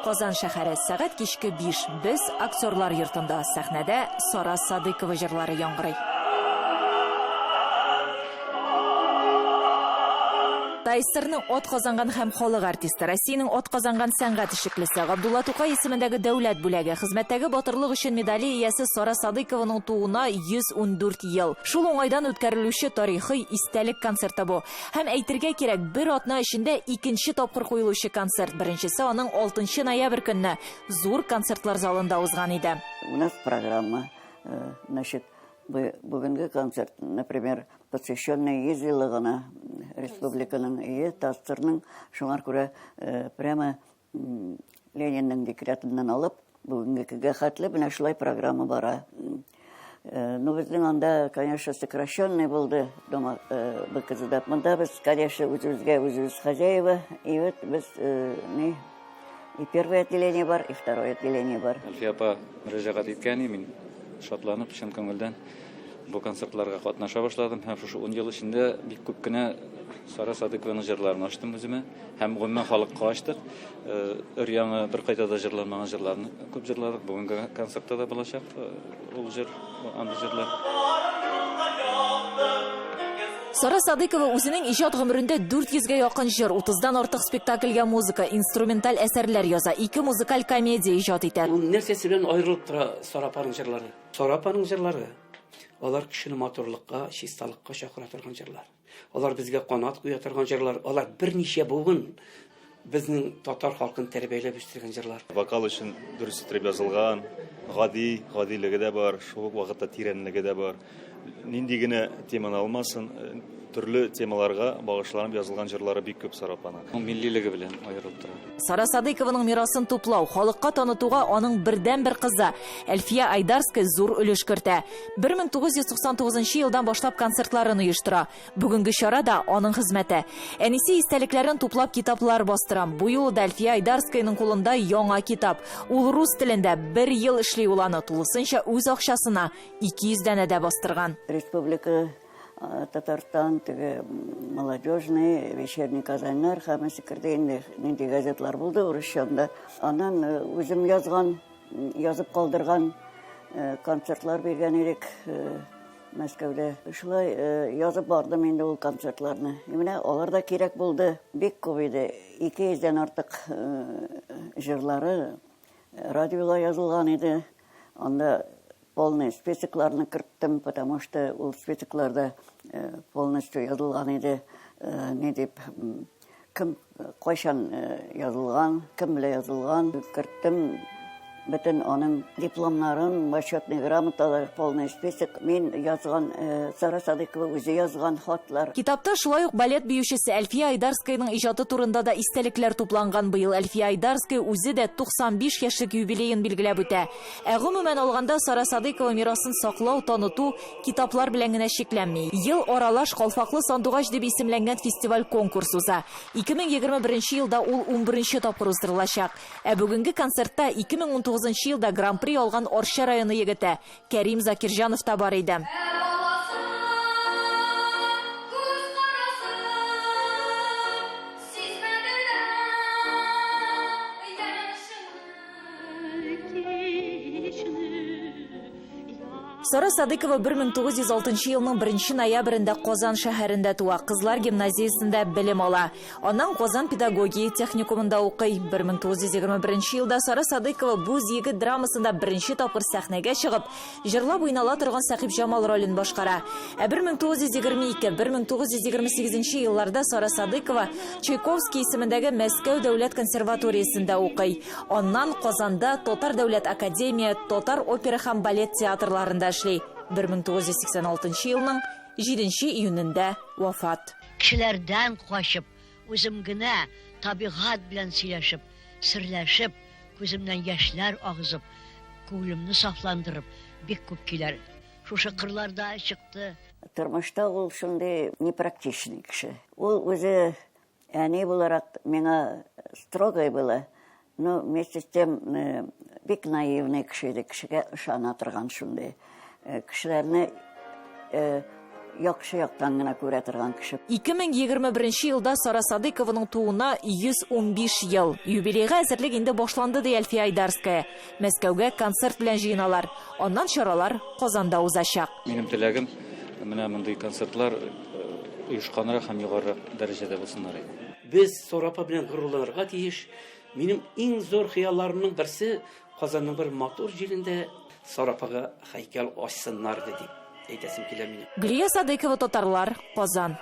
Казан шәһәре, сәгать кичке 5. Без Актерлар йортында. Сәхнәдә Сара Садыйкова җырлары яңгырый. ТАССРның ат казанган һәм халык артисты, Россиянең ат казанган сәнгать эшлеклесе, Габдулла Тукай исемендәге дәүләт бүләге, Хезмәттәге батырлык өчен медале иясе Сара Садыйкованың тууына 114 ел. Шул уңайдан үткәрелүче тарихи истәлек концерты бу. Һәм әйтергә кирәк, бер атна эчендә икенче тапкыр куелучы концерт, беренчесе аның 6 ноябрь көнне зур концертлар залында узган иде. У нас программа, э, значит, бүгенге концерт, например, посвященный 100 еллыгына республиканың ие ТАССРның, шуңар күрә э, прямо Ленинның декретыннан алып бүгенге көнгә хәтле менә шулай программа бара. Э, ну, безнең анда, конечно, сокращенный булды дома э, БКЗда. Монда без, конечно, үзебезгә үзебез хозяева, и вот без не И первое отделение бар, и второе отделение бар. Әлфия апа мөрәҗәгать иткән, мин шатланып, чын күңелдән бу концертларга катнаша башладым һәм шушы 10 ел эчендә бик күп кенә Сара Садыйкованың җырларын ачтым үземә һәм гомумән халыкка ачтык. Э, өр-яңы бер кайда да җырланмаган җырларны күп җырладык. Бүгенге концертта да булачак э, ул җыр, андый җырлар. Сара Садыкова үзенең иҗат гомерендә 400 гә якын җыр, 30-дан артык спектакльгә музыка, инструменталь әсәрләр яза, ике музыкаль комедия иҗат итә. Ул нәрсәсе белән аерылып тора Сара апаның җырлары? Сара апаның җырлары, алар кешене матурлыкка, чисталыкка чакыра торган җырлар. Алар безгә канат куя торган җырлар, алар берничә буын безнең татар халкын тәрбияләп үстергән җырлар. Вокал өчен дөрес итеп язылган, гади, гадилеге дә бар, шул ук вакытта тирәнлеге дә бар. Нинди генә теманы алмасын, э, төрле темаларга багышланып язылган җырлары бик күп Сара апаның. Ул миллилеге белән аерылып тора. Сара Садыйкованың мирасын туплау, халыкка танытуга аның бердәнбер кызы Әлфия Айдарская зур өлеш кертә. 1999 елдан башлап концертларын оештыра. Бүгенге чара да аның хезмәте. Әнисе истәлекләрен туплап китаплар бастыра. Бу юлы да Әлфия Айдарскаяның кулында яңа китап. Ул рус телендә, бер ел эшли ул аны, тулысынча үз акчасына 200 данәдә бастырган. Республика э, Татарстан, теге молодежный, вечерний Казаннар һәммәсе керде инде, нинди газетлар булды урысча анда. Аннан э, үзем язган, язып калдырган э, концертлар биргән идек Мәскәүдә. Шулай язып бардым инде ул концертларны. И менә алар да кирәк булды. Бик күп иде. 200 дән артык җырлары радиода язылган иде. Анда полный списокларны керттем, потому что ул списокларда полностью язылган иде, ни дип, кем кайчан язылган, кем белән язылган, керттем бөтен аның дипломнарын, почетный грамоталар, полный список. Мин язган, Сара Садыкова үзе язган хатлар. Китапта шулай ук балет биючесе Әлфия Айдарскаяның иҗаты турында да истәлекләр тупланган. Быел Әлфия Айдарская үзе дә 95 яшьлек юбилеен билгеләп үтә. Ә гомумән алганда, Сара Садыйкова мирасын саклау, таныту китаплар белән генә чикләнми. Ел аралаш Калфаклы сандугач дип исемләнгән фестиваль-конкурс уза. 2021 елда ул унберенче тапкыр уздырылачак. Ә бүгенге концертта 2019 елда Гран-при алган Арча районы егете Кәрим Закирҗанов та бар иде. Ә баласы, күз карасы, сизмәделәр яшен. Сара Садыкова 1906 елның 1 ноябрендә Казан шәһәрендә туа, кызлар гимназиясендә белем ала. Аннан Казан педагогия техникумында укый. 1921 елда Сара Садыкова Бүз егет драмасында беренче тапкыр сәхнәгә чыгып, Җырлап уйнала торган Сәхибҗамал ролен башкара. Ә 1922-1928 елларда Сара Садыкова Чайковский исемендәге Мәскәү дәүләт консерваториясендә укый. Аннан Казанда Татар дәүләт академия, Татар опера һәм балет театрларында эшли. 1986 елның 7 июнендә вафат. Кешеләрдән качып, үзем генә табигать белән сөйләшеп, серләшеп, Күземнән яшьләр агызып, күңелемне сафландырып, бик күп көйләр шушы кырларда чыкты. Тормышта ул шундый непрактичный кеше. Ул үзе әни буларак миңа строгой была, но вместе с тем э, бик наивный кеше иде, кешегә ышана торган шундый. Э, кешеләрне э, яхшы яктан гына күрә торган кеше. 2021 елда Сара Садыйкованың тууына 115 ел. Юбилейга әзерлек инде башланды, ди Әлфия Айдарская. Мәскәүгә концерт белән җыеналар. Аннан чаралар Казанда узачак. Минем теләгем, менә мондый концертлар оешканрак һәм югарырак дәрәҗәдә булсыннар иде. Без Сара апа белән горурланырга тиеш. Минем иң зур хыялларымның берсе, Казанның бер матур җирендә Сара апага һәйкәл ачсыннар иде дип әйтәсем килә минем. Гөлия Садыйкова, Татарлар, Казан.